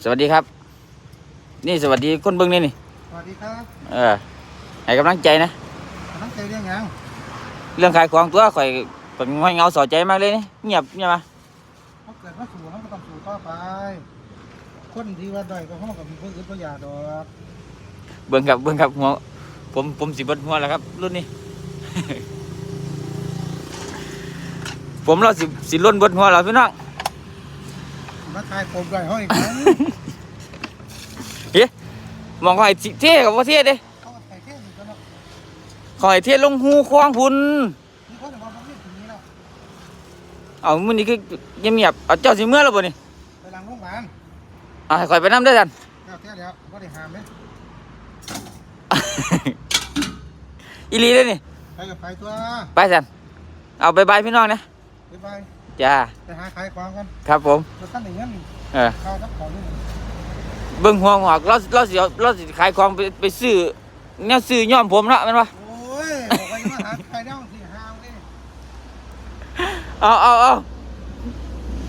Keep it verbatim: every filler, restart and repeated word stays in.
สวัสดีครับ นี่สวัสดีคนเบิ่งนี่นี่ สวัสดีครับ เออ ให้กำลังใจนะ กำลังใจเรื่องหยัง เรื่องขายของตัว ข่อยเป็นห้อยเหงาเศร้าใจมากเลยนี่ เงียบเงียบมา เขาเกิดมาสู่ เขาก็ต้องสู่ต่อไป คนที่ว่าด้อยกว่าเขาก็มีคนอื่นก็อย่าดอก เบิ่งครับ เบิ่งครับ หัว ผม ผมสิเบิดหัวแล้วครับ รุ่นนี้ ผมเราสิ สิล่นเบิดหัวแล้วพี่น้อง มาทายผมด้อยเขาอีกแล้ว เฮ้ย มองเขาให้เท่กับว่าเท่เด้ เขาก็ใส่เท่เหมือนกันเนาะ เขาให้เท่ลงฮูคลองพุ้น มีคนบอกว่าไม่ถึงนี้แล้ว เอามื้อนี้คือเงียบๆ เอาเจ้าสิเมือแล้วบ่นี่ ไปหลังโรงพยาบาล เอาให้ข่อยไปนำเด้อท่าน แล้วแต่แล้ว บ่ได้ห้ามเด้ อีหลีเด้อนี่ ไปกับไปตัว ไปท่าน เอาบ๊ายบายพี่น้องนะ บ๊ายบาย จ้า ไปหาขายของกัน ครับผม แล้วท่านได้เงิน เออ ค่ากับของนี่ เบิ่งหัวงอก เรา เราสิเอา เราสิขายของไป ไปซื้อ แนวซื้อย่อมผมเนาะ แม่นบ่ โอ้ย บอกว่าอย่ามาหาขายแนวที่ห้างนี่ เอา เอา เอา